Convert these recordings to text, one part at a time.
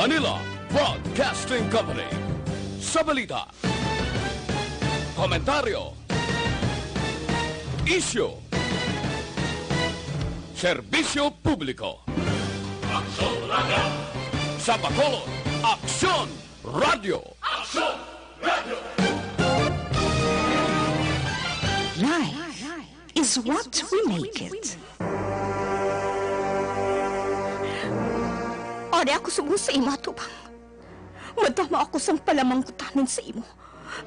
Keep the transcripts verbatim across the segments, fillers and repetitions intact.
Manila Broadcasting Company. Sa balita, komentaryo, isyu, serbisyo publiko. Aksyon Radio! Sa Bacolod, Aksyon Radio! Aksyon Radio! Life is what we make it. Ari ako subong sa imo, atubang. Madama ako sang palamangkutanon sa imo,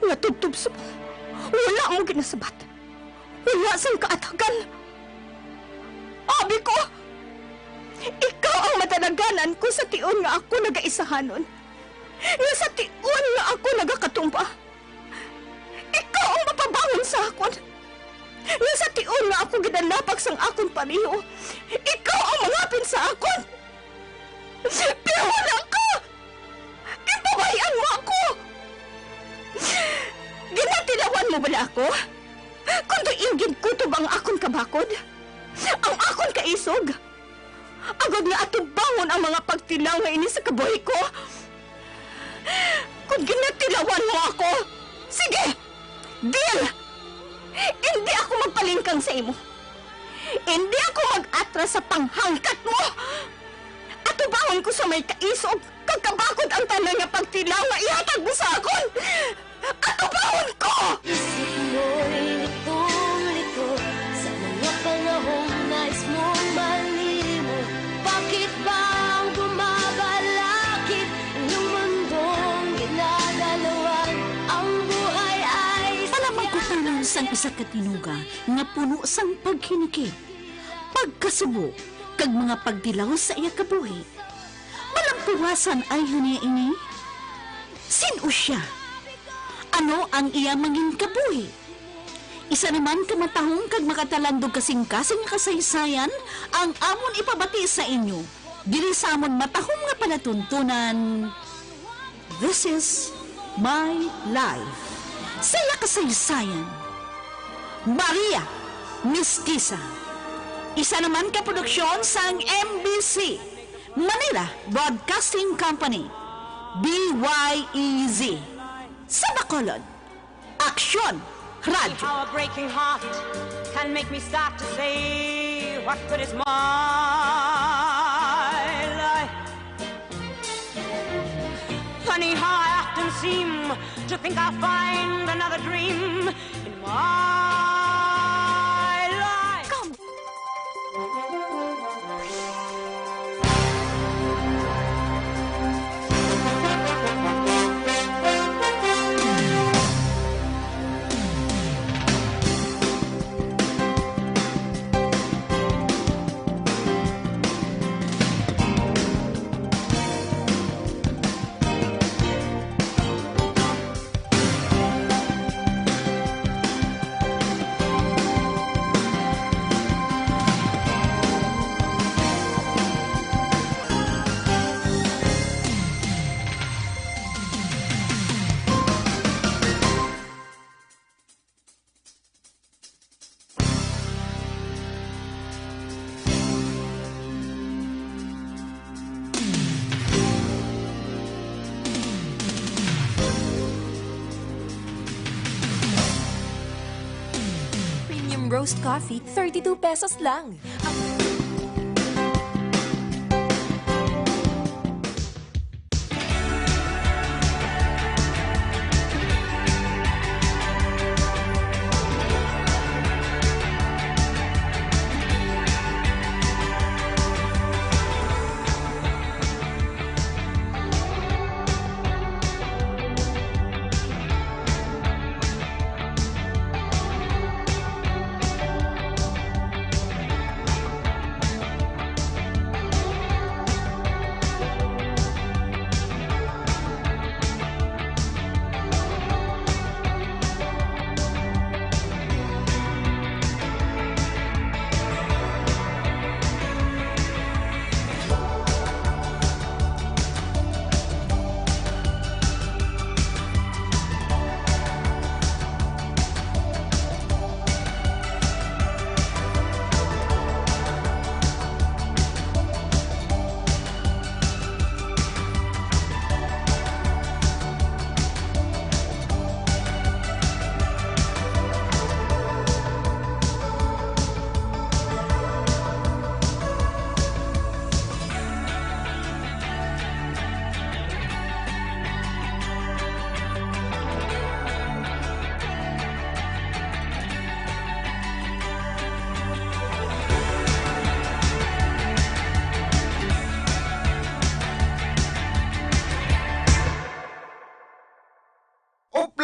nga tubtob subong wala mo ginasabat, wala sang kaatagan. Abi ko, ikaw ang madalaganan ko sa tion nga ako nagaisahanon, nga sa tion nga ako nagakatumba. Ikaw ang mapabangon sa akon, nga sa tion nga ako ginalapak sang akon pareho, ikaw ang mangapin sa akon. Pero wala ka! Ginpabay-an mo ako! Ginatilawan mo bala ako? Kon diin ginkutob ang akon kabakod, ang akon kaisog, agod nga atubangon ang mga pagtilaw nga ini sa kabuhi ko? Kon ginatilawan mo ako, sige! Deal! Indi ako magpalingkang sa imo. Indi ako mag-atras sa panghangkat mo. Atubangon ko sa may kaisog kag kabakod ang tanan nga pagtilaw nga ihatag mo sa akon. Atubangon ko! Isip mo'y litong-lito sa mga panahong nais mong malimot. Bakit ba ang bumabalakid inyong mundong ginadalawan? Ang buhay ay Palamangkutanon sang isa ka tinuga nga puno sang paghinikit, pagkasubo, kag mga pagtilaw sa iya kabuhi. Malampuwasan ay niya ini? Sin-o sia? Ano ang iya manginkabuhi? Isa naman ka matahom kag makatalandog kasing-kasing nga kasaysayan ang amon ipabati sa inyo diri sa amon matahom nga palatuntunan. This is my life. Sa iya kasaysayan, Maria Mestiza. Isa naman ka produksyon sang M B C, Manila Broadcasting Company, B Y E Z. Sa Bacolod, Aksyon Radyo. How a breaking heart can make me start to say, what good is my life? Funny how I often seem to think I'll find another dream in my life. Come. Premium roast coffee, thirty-two pesos lang.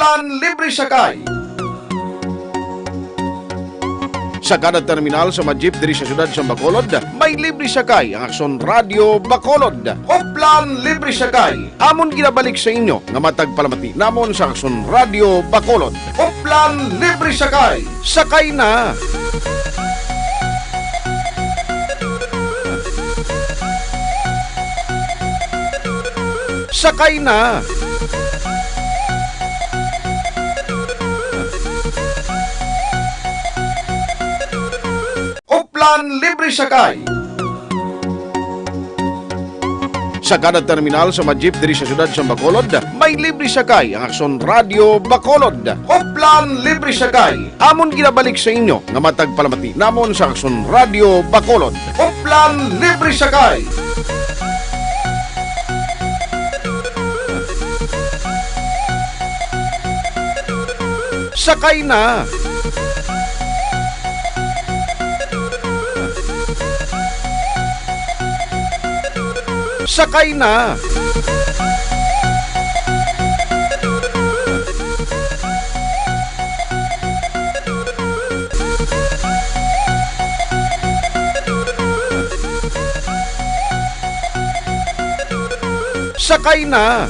An libre sakay. Sa kada terminal sa mga jeep diri sa siyudad sa Bacolod, may libre sakay ang Aksyon Radyo Bacolod. Uplan libre sakay. Amon ginabalik sa inyo nga matag palamati namon sa Aksyon Radyo Bacolod. Uplan libre sakay. Sakay na! Sakay na! Uplan libre sakay. Sa kada terminal sa mga jeep diri sa siyudad sa Bacolod, may libre sakay ang Aksyon Radyo Bacolod. Uplan libre sakay. Amon ginabalik sa inyo nga matag palamati namon sa Aksyon Radyo Bacolod. Uplan libre sakay. Sakay na! Sakay na! Sakay na!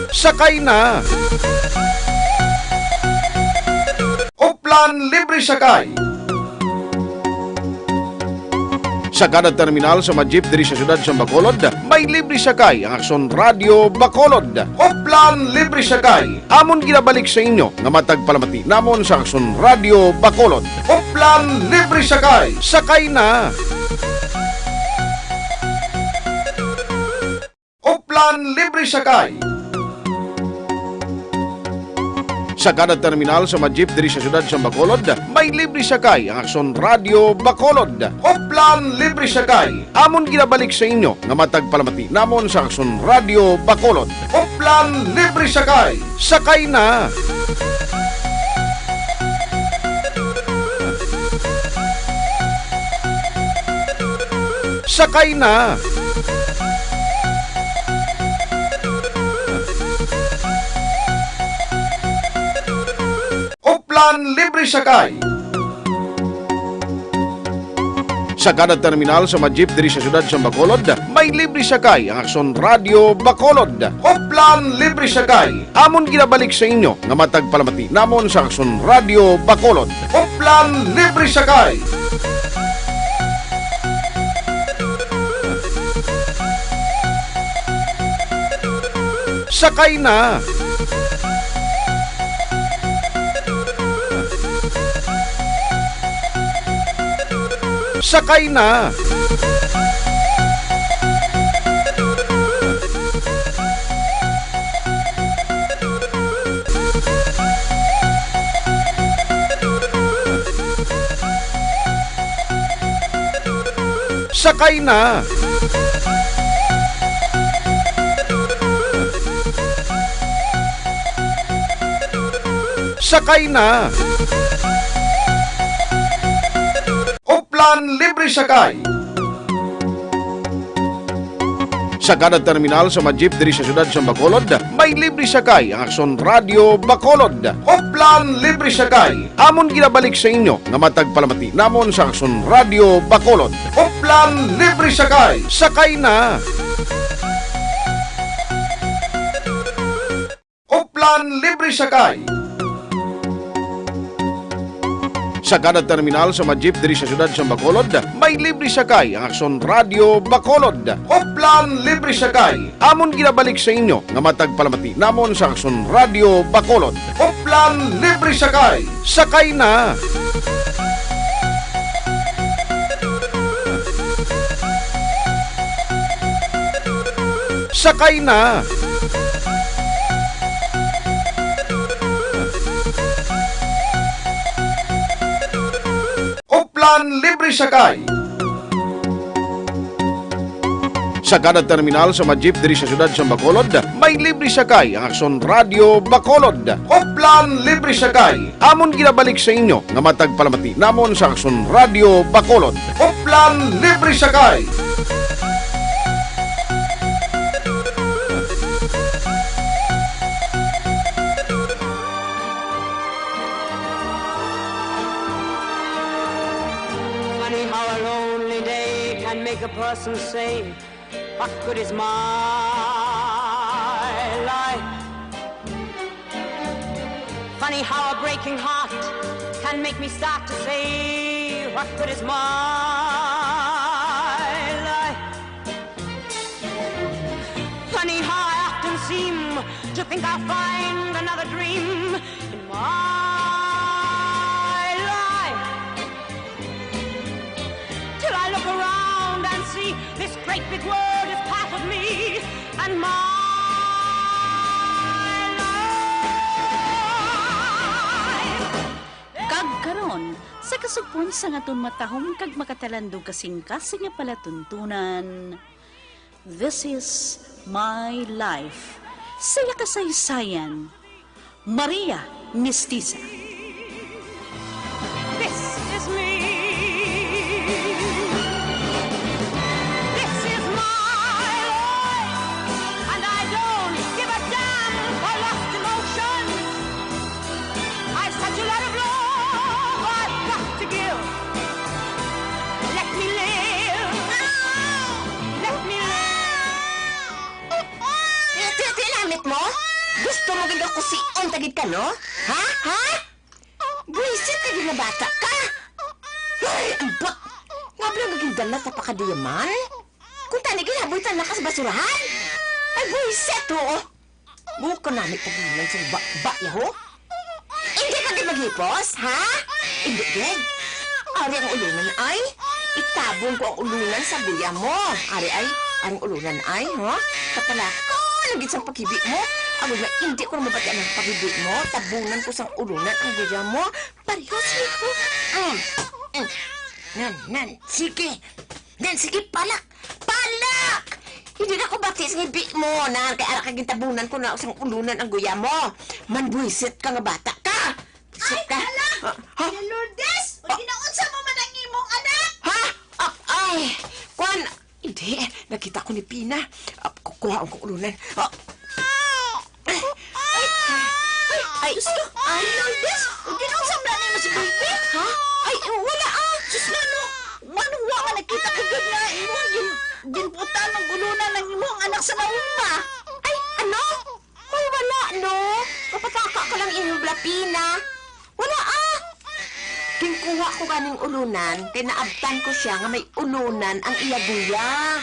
Sakay na! Uplan libre sakay. Sa kada terminal sa mga jeep diri sa siyudad sa Bacolod, may libre sakay ang Aksyon Radyo Bacolod. Uplan libre sakay. Amon ginabalik sa inyo nga matag palamati namon sa Aksyon Radyo Bacolod. Uplan libre sakay. Sakay na! Uplan libre sakay. Sa kada terminal sa mga jeep diri sa siyudad sa Bacolod, may libre sakay ang Aksyon Radyo Bacolod. Uplan libre sakay. Amon ginabalik sa inyo nga matag palamati namon sa Aksyon Radyo Bacolod. Uplan libre sakay. Sakay na! Sakay na! Uplan libre sakay. Sa kada terminal sa mga jeep diri sa siyudad sa Bacolod, may libre sakay ang Aksyon Radyo Bacolod. Uplan libre sakay. Amon ginabalik sa inyo nga matag palamati namon sa Aksyon Radyo Bacolod. Uplan libre sakay. Sakay na! Sakay na! Sakay na! Sakay na! Uplan libre sakay. Sa kada terminal sa mga jeep diri sa siyudad sa Bacolod, may libre sakay ang Aksyon Radyo Bacolod. Uplan libre sakay. Amon ginabalik sa inyo nga matag palamati namon sa Aksyon Radyo Bacolod. Uplan libre sakay. Sakay na! Uplan libre sakay. Sa kada terminal sa mga jeep diri sa siyudad sa Bacolod, may libre sakay ang Aksyon Radyo Bacolod. Uplan libre sakay. Amon ginabalik sa inyo nga matag palamati namon sa Aksyon Radyo Bacolod. Uplan libre sakay. Sakay na! Sakay na! Uplan libre sakay. Sa kada terminal sa mga jeep diri sa siyudad sa Bacolod, may libre sakay ang Aksyon Radyo Bacolod. Uplan libre sakay. Amon ginabalik sa inyo nga matag palamati namon sa Aksyon Radyo Bacolod. Uplan libre sakay. And say, what good is my life? Funny how a breaking heart can make me start to say, what good is my life? Funny how I often seem to think I'll find another dream in my life. Till I look around and see this great big world is part of me and my life. Kag karon, sa kasugpon sang aton matahom kag makatalandog kasingkasing nga palatuntunan, This is My Life. Sa iya kasaysayan, Maria Mestiza. This is me. This is my life. And I don't give a damn for lost emotions. I've such a lot of love I've got to give. Let me live. Let me live. Ti, ti, ti, namit mo? Gusto mo gid nga kusion ta gid ka, no? Ha? Ha? Buwisit ka gid nga bata ka! Ay, ambot! Nga bala nga gindala ta pa ka diyaman? Kung tani ginaboy ta na ka sa basurahan? Ay, buwisit, oo! Buka nami tabunan sa ba, ba, yaho? Hindi ka gid maghipos, ha? Hindi gid. Ari ang ulunan, ay. Itabon ko ang ulunan sa guya mo. Ari, ay, ang ulunan, ay, ha? Katalako, lagi sang paghibi mo. Ang ulunan, hindi ko na mabati ang paghibi mo. Tabunan ko sang ulunan ang guya mo. Pareho, sige ko. Mm, mm. Nan, nan, sige. Nan, sige, palak! Palak! Hindi na ko bati sa hibi mo, nan, kay ara ka gintabunan ko na sang ulunan ang guya mo. Manbuwisit ka nga bata ka! Ay, ka? Hala! Ah, ha? Si Lourdes! O, ah, ginaunsa mo man ang imong anak? Ha? Ah, ay! Kwan! Hindi, nakita ko ni Pina. Ah, kukuha ang kong ulunan. Ah. Ay, ay, ay, ay, Diyos ko. Ay, Lourdes, o ginaunsa man na mo si baby? Ha? Ay, wala, ah. Sus, ano? Ano, wa man nakita ka gid nga imong gin-, ginputan ng ulunan ang imong anak sa naong pa? Ay, ano? May wala, no? Mapataka ka lang imong blapina. Wala, ah. Ginkuha ko ganing ulunan, kay naabtan ko siya nga may ulunan ang iya guya.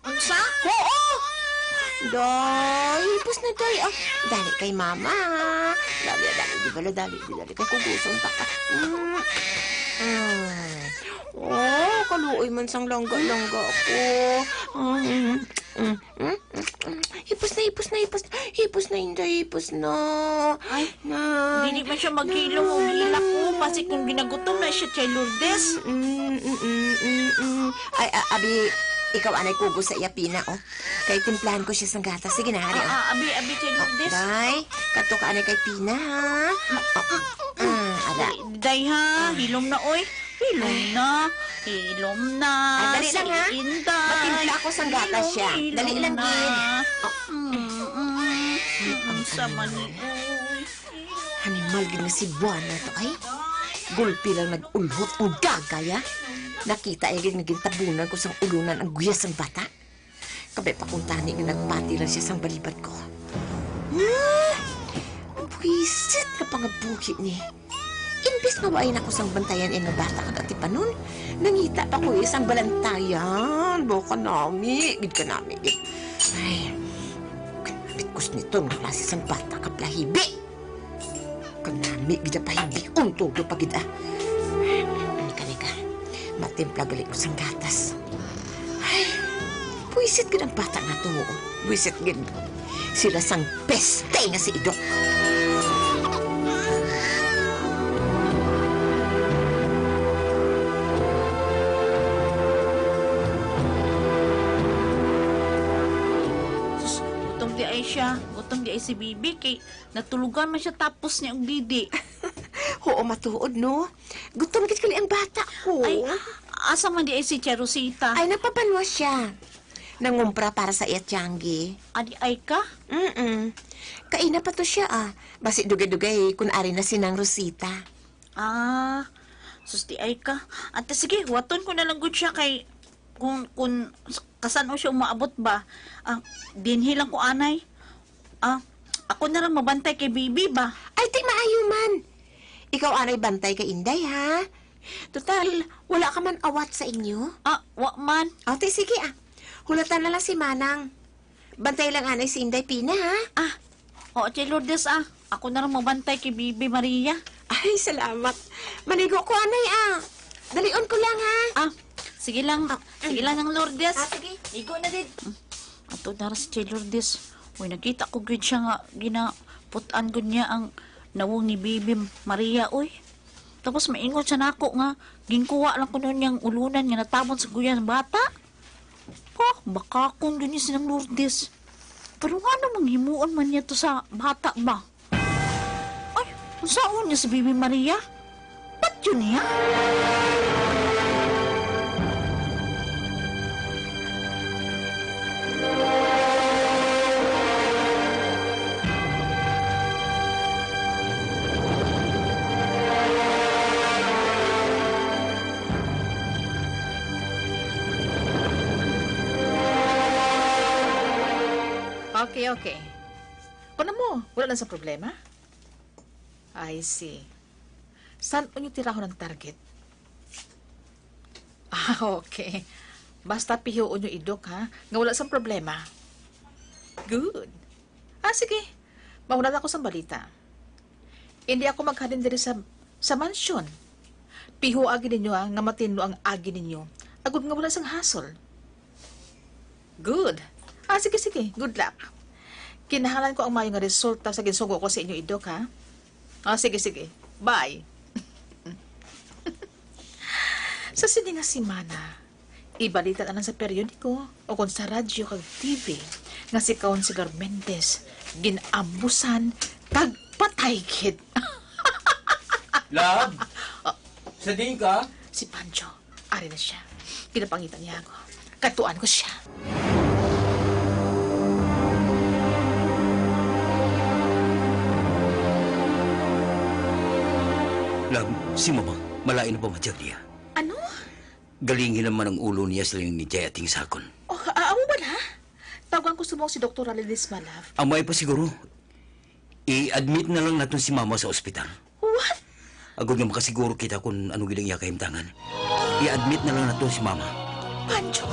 Unsa? Oo. Day, hipos na, day. Ah, dali kay mama. Dali, dali, di bala, dali, di, dali kay kuguson ta ka. Mm. Mm. Oh, kaluoy man sang langga-langga ko. Mm, mm, mm. Hmm? Hipos na, hipos na, hipos na. Hipos na, Inday, hipos na. Ay, na, dili man siya maghilom og ilak, oh. Basi kung ginagutom na siya, Chay Lourdes. Mm, mm, mm, mm, mm. Ay, a-, abi, ikaw anay kugos sa iya pina, oh. Kay timplahan ko siya sang gatas. Sige na, hari, ah, oh. Ah, abi, abi, Chay Lourdes. Day, kadto ka anay kay pina, ha? Ah, ah, ah, ara. Day, ha? Hilom na, oy. Hilom na, hilom na. Ah, dali lang, ha? Si Inday. Matimpla ako sang gatas siya. Hilom, hilom na. Dali lang, gid. Oh. Mm, mm, mm, sa mani, uy. Animal gid nga si Buana to, ay. Gulpi lang nag-ulhot ang dagay, ah. Nakita iya gid nga gintabunan ko sang ulunan ang guya sang bata. Kabay pa kung tani nga nagpati lang siya sang balibad ko. Ah! Buwisit nga pangabuhi ni. Imbis nga waay na ko sang bantayan iya nga bata kag atipanon, nangita pa ko iya sang balantayan. Bo, kanami gid, kanami gid. Ay, kanami kusniton nga klase sang bata ka plahibi. Kanami gid ang pahibion, todo pa gid, ah. Nika, nika. Matimpla gali ko sang gatas. Ay, buwisit gid ang bata nga to. Buwisit gid. Sila sang peste nga si Idok. Sus, gutom di ay siya. Gutom di ay si Bibi kay natulugan man siya tapos niya og didi. Oo, matuod, no? Gutom gid kali ang bata ko. Ay, asa man di ay si Tia Rosita? Ay, nagpabanwa siya. Nangumpra para sa iya tiyanggi. Adi ay ka? Mm-mm. Kaina pa to siya, ah. Basi dugay-dugay kun ari na si Nang Rosita. Ah, sus, di ay ka. Ate, sige, huwaton ko na lang gud siya kay kung, kung s-, kasan-o siya umaabot ba? Ah, dinhi lang ko anay. Ah, ako na lang mabantay kay Bibi ba? Ay, ti maayo man. Ikaw anay bantay kay Inday, ha? Total, wala ka man awat sa inyo. Ah, wa man. O, ti sige, ah. Hulatan na lang si Manang. Bantay lang anay si Inday Pina, ha? Ah, oo, Ate Lourdes, ah. Ako na lang mabantay kay Bibi Maria. Ay, salamat. Maligo ko anay, ah. Dalion ko lang, ha? Ah, sige lang. Ah, sige lang, Nang Lourdes. Ah, sige. Ligo na din. Ato dara si Ate Lourdes. Uy, nakita ko gid siya nga ginaput-an gud niya ang nawong ni Bibi Maria, uy. Tapos maingon siya nako nga ginkuha lang kuno niyang ulunan nga natabon sa guya sa bata. Oh, bakakon gani si Nang Lourdes. Pero ngano mang himuon man niya to sa bata ba? Ay, unsaon niya si Bibi Maria? Patyon niya? Okay, okay. Kuno mo, wala na sa problema? I see. San-o niyo tirahon ang target? Ah, okay. Basta pihuon niyo, Idok, ha? Nga wala sang problema. Good. Ah, sige. Mauna na ako sang balita. Hindi ako maghalin diri sa, sa mansyon. Pihuagi ninyo, ha, nga matinlo ang agi ninyo. Agod nga wala sang hasol. Good. Ah, sige, sige. Good luck. Kinahanglan ko ang maayo nga resulta sa ginsugo ko sa inyo, Idok, ha? Ah, sige, sige. Bye. Sa sini nga semana, ibalita na lang sa periodiko o kon sa radyo kag T V nga si Councilor Mendez gin-ambusan kag patay gid. Love, sa diin ka? Si Pancho. Ari na siya. Ginapangita niya ako. Katuan ko siya. Love, si Mama, malain na pamatyag niya. Ano? Galingi naman ang ulo niya, siling ni Jay ating sakon. Oh, ah, amo bala? Tawagan ko subong si Doktora Ledesma, love. Amay pa siguro. I-admit na lang naton si Mama sa ospital. What? Agod nga makasiguro kita kung ano gid ang iya kahimtangan. I-admit na lang naton si Mama. Pancho!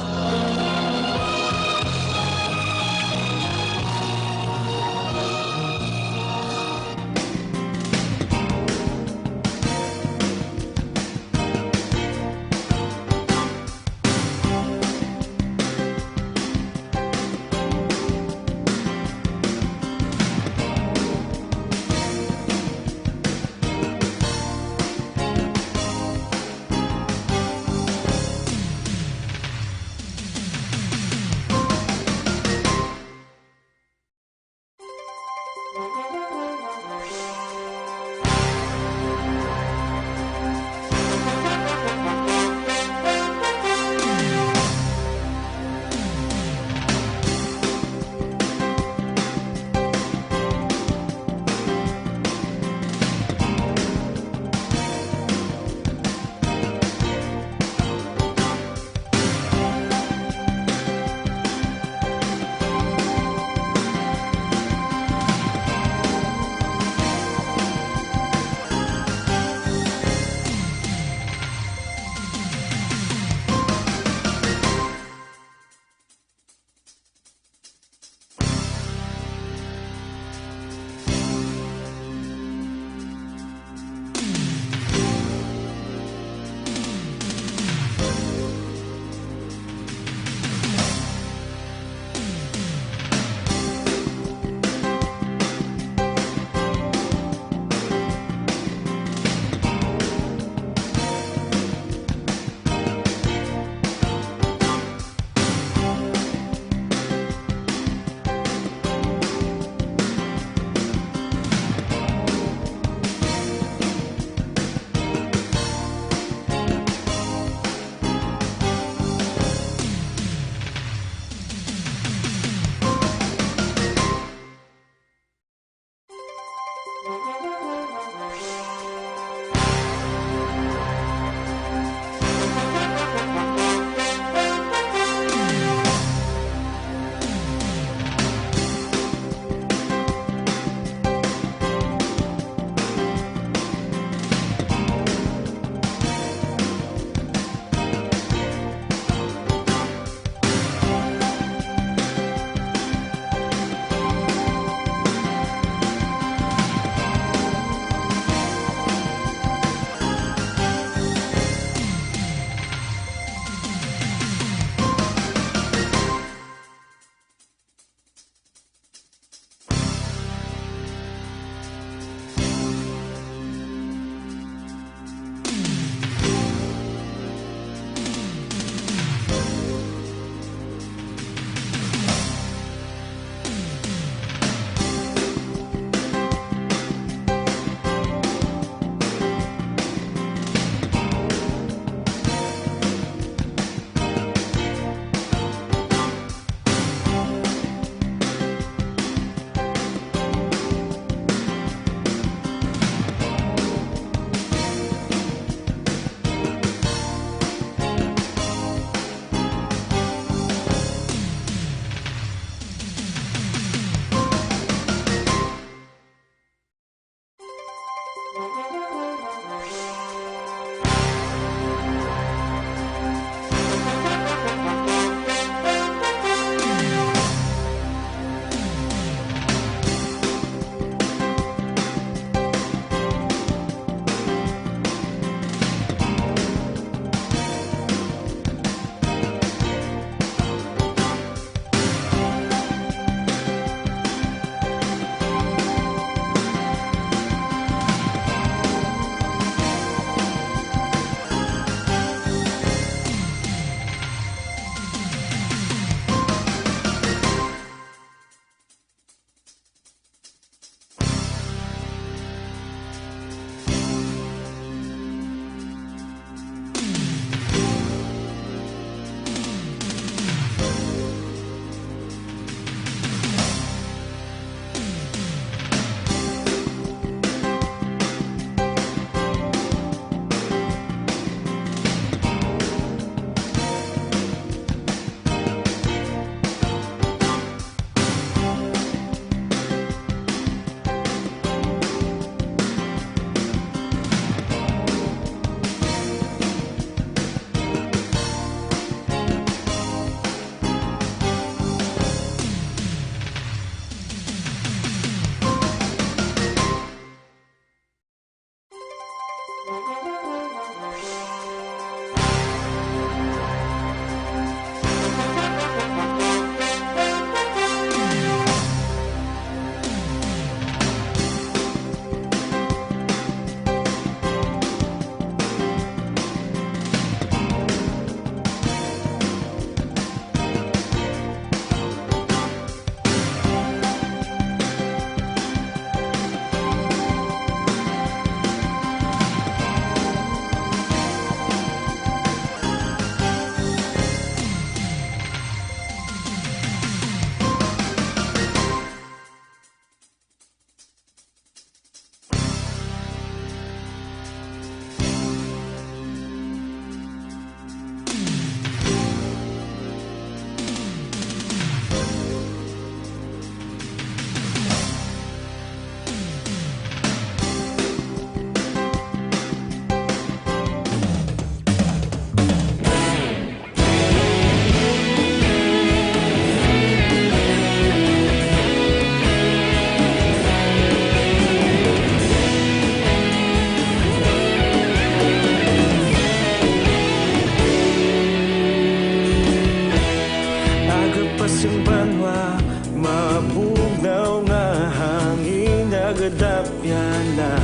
Tapyala,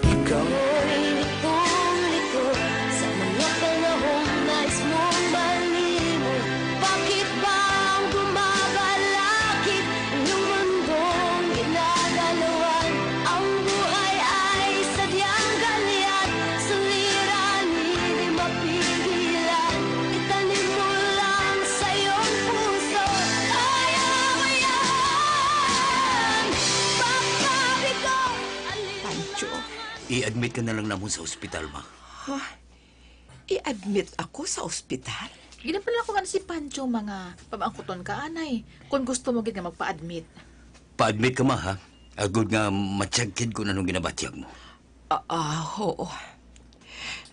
ikaw. Ako'y litong-lito sa mga panahong nais mong malimot. Bakit ba ang bumabalakid ang iyong mundong ginagalawan? Ang buhay ay sadyang galyat, suliranin, di mapigilan. Itanim mo lang sa iyong puso. Kaya mo yan, papabigo. Pancho. I-admit ka na lang namon sa ospital, ma. Ha? I-admit ako sa ospital? Ginapadala ko nga si Pancho, mga pamaangkuton ka, anay. Kung gusto mo gid nga magpa-admit. Pa-admit ka, ma, ha? Agod nga ma-check gid kung anong ginabatyag mo. Ah, ah, oo.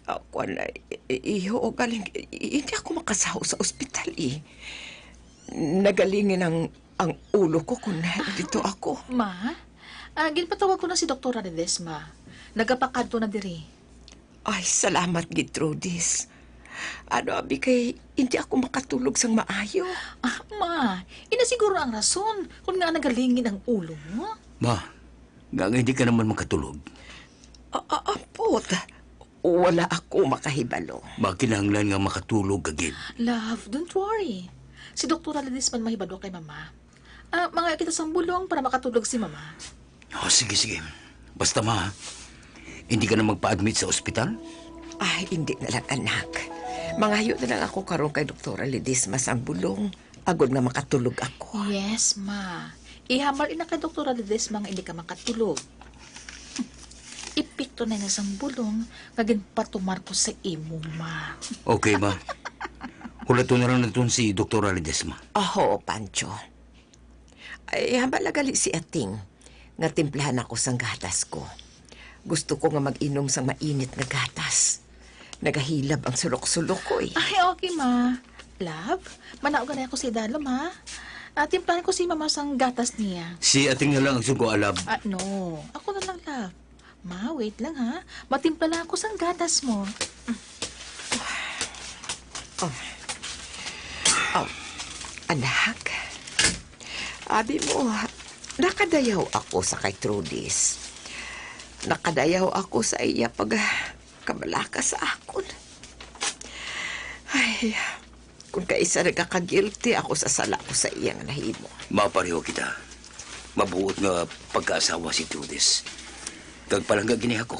Ah, kwan, i-, i-, oo, galing, i-, hindi ako makasaho sa ospital, eh. Nagalingin ang, ang ulo ko kung dito ako. Ma, ah, ginpatawag ko na si Doktora Ledesma. Nagapakadto na diri. Ay, salamat gid, Trudis. Ano, abi, kay hindi ako makatulog sang maayo. Ah, ma, ina siguro ang rason kung nga nagalingin ang ulo mo. Ma, nga, nga hindi ka naman makatulog. A-, a-, ampot. Wala ako makahibalo. Ma, kinahanglan nga makatulog ka gid. Love, don't worry. Si Doktora Ledesma ang mahibalo kay Mama. Ah, mangaya kita sang bulong para makatulog si Mama. Oh, sige, sige. Basta, ma, hindi ka na magpa-admit sa ospital? Ay, hindi na lang, anak. Mangayo na lang ako karon kay Doktora Ledesma sang bulong, agod nga makatulog ako. Yes, ma. Ihambal ina kay Doktora Ledesma nga hindi ka makatulog. Epekto na na sang bulong nga ginpatumar ko sa imo, ma. Okay, ma. Hulaton na lang naton si Doktora Ledesma. Aho, Pancho. Ay, hambal na gali si Ating nga timplahan ako sang gatas ko. Gusto ko nga mag-inom sang mainit nga gatas. Nagahilab ang sulok-sulok ko, eh. Ay, okay, ma. Love, manaog na ako sa idalom, ha? Ah, timplahan ko si Mama sang gatas niya. Si Ating na lang ang sugo, ah, love. Ah, no. Ako na lang, love. Ma, wait lang, ha. Matimpla na ako sang gatas mo. Oh. Oh, anak. Abi mo, nakadayaw ako sa kay Trudis. Nakadayaw ako sa iya pagkabalaka sa akon. Ay, kung kaisa ra ka ka-guilty ako sa sala ko sa iya nga nahimo. Mapareho kita. Mabuot nga pagkaasawa si Trudis. Kag palangga gini ako.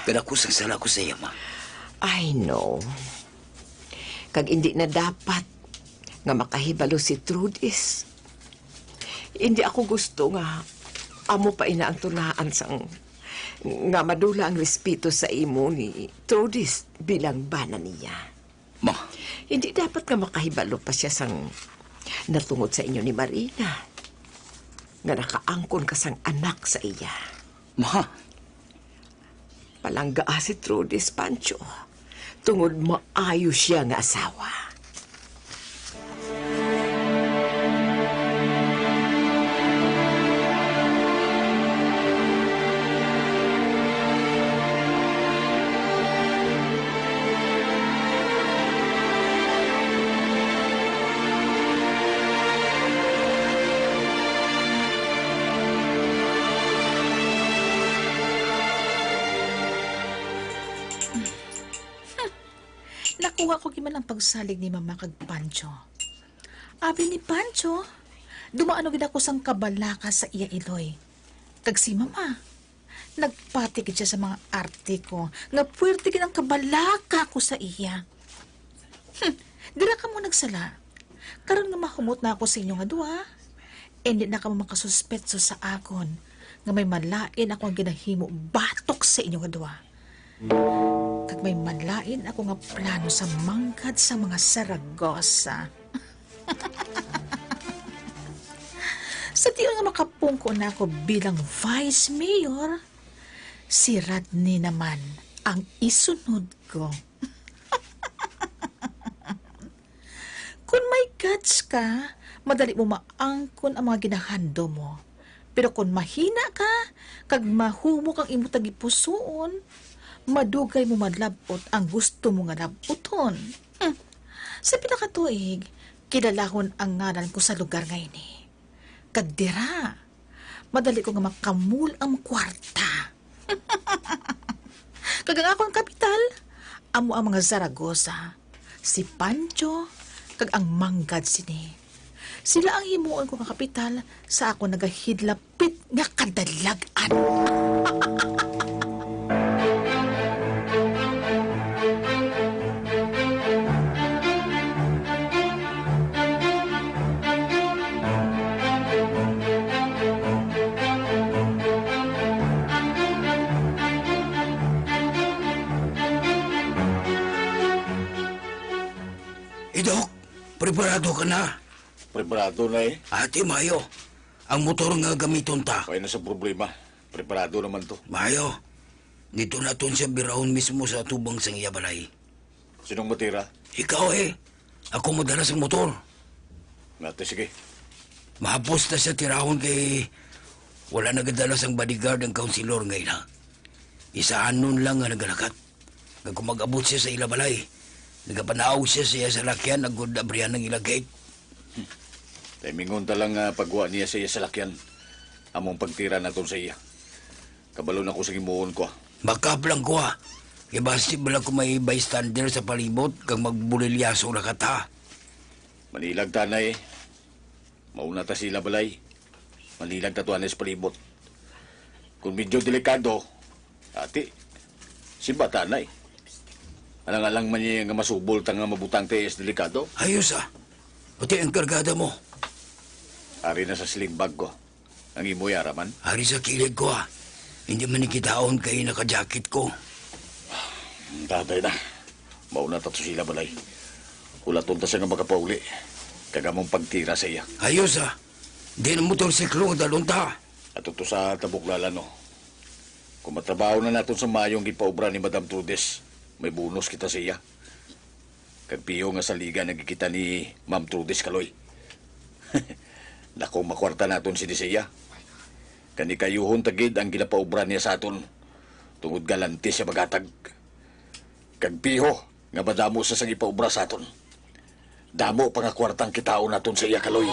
Kadako sang sala ko sa iya, ma. I know. Kag indi na dapat nga makahibalo si Trudis. Indi ako gusto nga amo pa ina ang tunaan sang nga madula ang respeto sa imo ni Trudis bilang bana niya. Ma. Indi dapat nga makahibalo pa siya sang natungod sa inyo ni Marina, nga nakaangkon ka sang anak sa iya. Ma. Palanggaa si Trudis, Pancho, tungod maayo siya nga asawa. Nakuha ko gid man ang pagsalig ni Mama kag Pancho. Abi ni Pancho, dumaano gid ako sang kabalaka sa iya iloy. Kag si Mama, nagpati gid siya sa mga arte ko, nga puwerte gid ang kabalaka ko sa iya. Hmm, dira kamo nagsala. Karon nga mahumot na ako sa inyo nga duha, indi na kamo makasuspetso sa akon nga may malain ako nga ginahimo batok sa inyo nga duha. Kag may malain ako nga plano sa manggad sa mga Saragosa. Sa tion nga makapungko na ako bilang vice mayor, si Rodney naman ang isunod ko. Kon may guts ka, madali mo maangkon ang mga ginahandom mo. Pero kon mahina ka, kag mahumok ang imo tagipusoon, madugay mo malab-ot ang gusto mo nga lab-uton. Hmm. Sa pila ka tuig, kilalahon ang ngalan ko sa lugar nga ini. Kag dira, Madali ko nga makamul ang kwarta. Kag ang akon kapital, amo ang mga Zaragoza, si Pancho, kag ang manggad sini. Sila ang himuon ko nga kapital sa akon nagahidlapit nga kadalag-an. Idok, preparado ka na? Preparado na, eh. Ati, mayo. Ang motor nga gamiton ta. Wala na sa problema. Preparado naman to. Mayo. Dito naton siya birahon mismo sa tubang sang iya balay. Sinong matira? Ikaw, eh. Ako madala sang motor. Nate, sige. Mahapos ta siya tirahon kay wala nagadala sang bodyguard ang councilor nga ina. Isa anon lang nga nagalakat. Nga kung mag-abot siya sa ila balay, nagapanaog siya sa iya salakyan agud abrihan ang ila gate. Timingon ta lang nga pagwa niya sa iya salakyan, among pagtira naton sa iya. Kabalo na ko sa gimuon ko, ah. Makap lang ko, ah. Kay basi bala ko may bystander sa palibot kag magbulilyaso na ka ta. Manilag ta, Nay. Mauna ta sila balay. Manilag ta to, anay, sa palibot. Kung medyo delikado, ati, si bata, Nay. Alang-alang man niya nga masubol ta nga mabutang ta iya sa delikado. Ayos, ah. Pati ang kargada mo. Ari na sa sling bag ko. Ang imo yara man? Ari sa kilig ko, ah. Hindi man ni kitaon kay naka-jacket ko. Tatay na. Mauna ta to sila balay. Hulaton ta siya nga makapauli. Kag among pagtira sa iya. Ayos, ah. Di na motorsiklo ang dalon ta. Ato to sa tabuklalan, no. Kung matrabaho na naton sa maayong gipaubra ni Madam Trudes, may bonus kita sa iya. Kag piho nga saligan ang gikita ni Ma'am Trudes, Kaloy. Dakong makwarta naton sini sa iya. Kani kayuhon ta gid ang ginapaubra niya sa aton, tungod galante siya maghatag. Kag piho nga madamo sa sang ipaubra sa aton. Damo pa nga kwartang kitaon naton sa iya, Kaloy.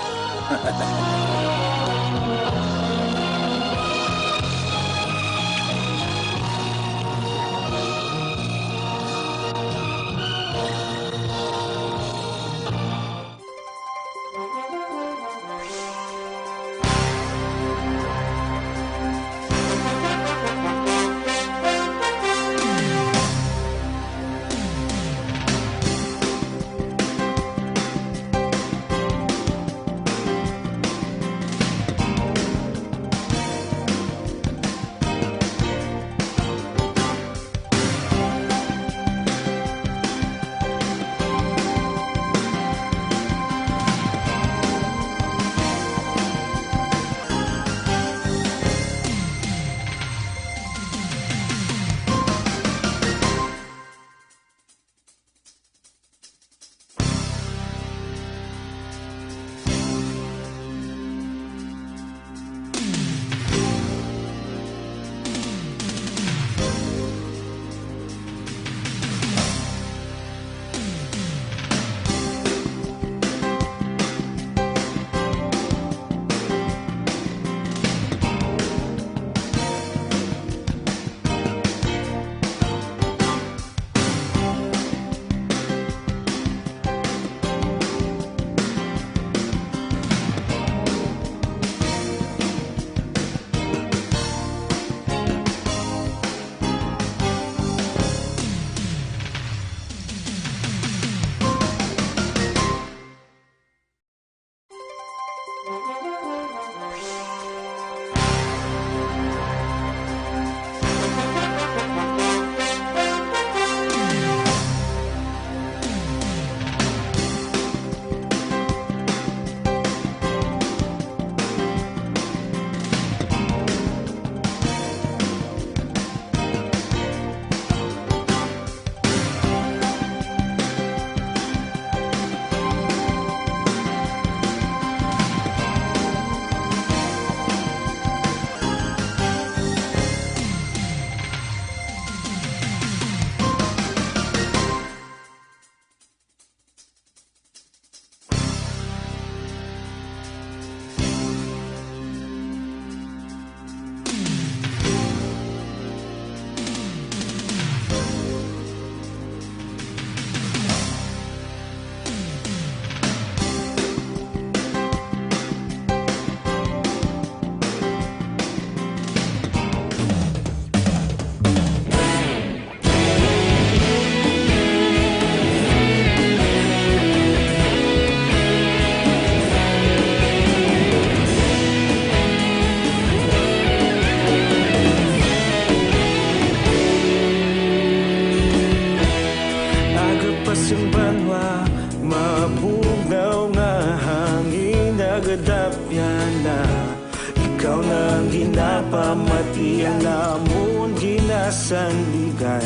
Ikaw na ang ginapamati, ang amon ginasandigan.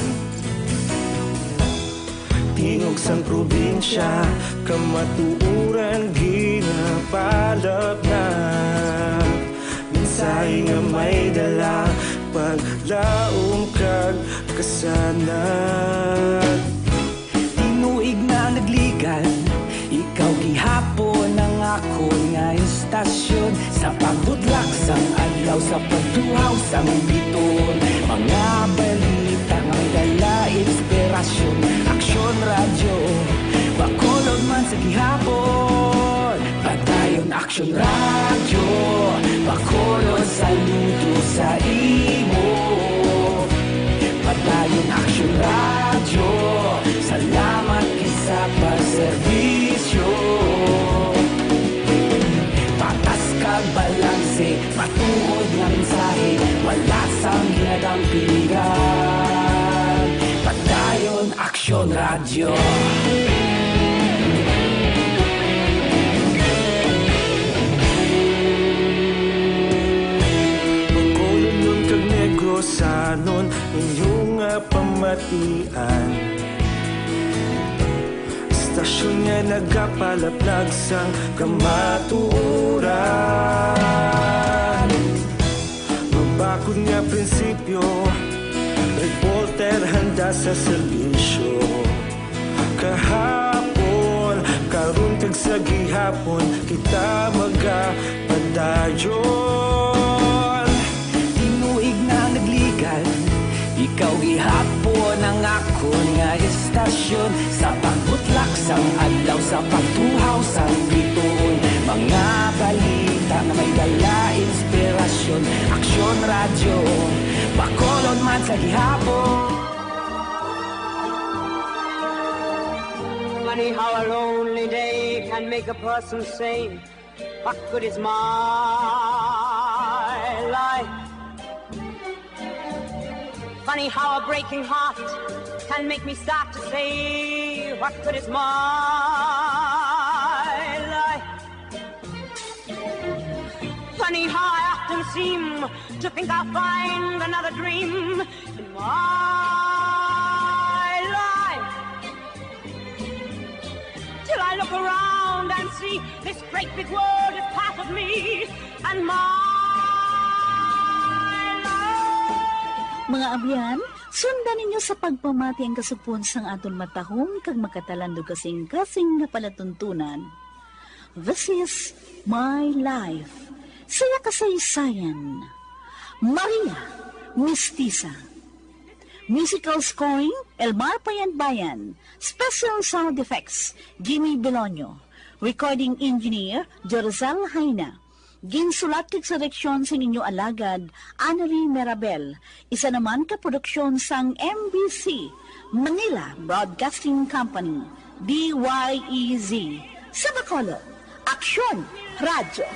Tingog sang probinsya, kamatuoran ginapalapnag. Mensahe nga may dala, paglaom kag kasanag. Tinuig na nagligan, ikaw gihapon ang akon nga istasyon. Sa pagbutlak sang adlaw, sa pagtuhaw sang biton, mga balita nga may dala inspirasyon. Aksyon Radyo, Bacolod man sa gihapon. Padayon Aksyon Radyo, Bacolod, saludo sa imo. Padayon Aksyon Radyo, salamat kay sa pagserbisyo. Patas kag balanse, matuod nga mensahe, wala sang ginadampingan. Padayon Aksyon Radyo. Bacolodnon kag Negrosanon, inyo nga pamatian. Istasyon nga nagapalaplag sang kamatuoran. Mabakod nga prinsipyo, reporter handa sa serbisyo. Kahapon, karon kag sa gihapon, kita magapadayon. Tinuig na nagligan, ikaw gihapon ang akon nga istasyon. Sa pagbutlak sang adlaw, sa pagtuhaw sang bituon, mga balita nga may dala inspirasyon. Aksyon Radyo, Bacolod man sa gihapon. Funny how a lonely day can make a person say, "What good is my life?" Funny how a breaking heart can make me start to say, "What good is my life?" Funny how I often seem to think I'll find another dream in my life. Till I look around and see this great big world is part of me and my life. Mga abyan, sundan ninyo sa pagpamati ang kasugpon sang aton matahom kag makatalandog kasing-kasing nga palatuntunan. This is My Life. Sa iya kasaysayan. Maria, Mistisa. Musical scoring, Elmar Payanbayan. Special sound effects, Jimmy Belonio. Recording engineer, Jerzel Jaina. Ginsulat kag sa direksyon sang inyo alagad, Annelie Merabel. Isa naman ka produksyon sang M B C, Manila Broadcasting Company, D Y E Z. Sa Bacolod, Aksyon Radyo.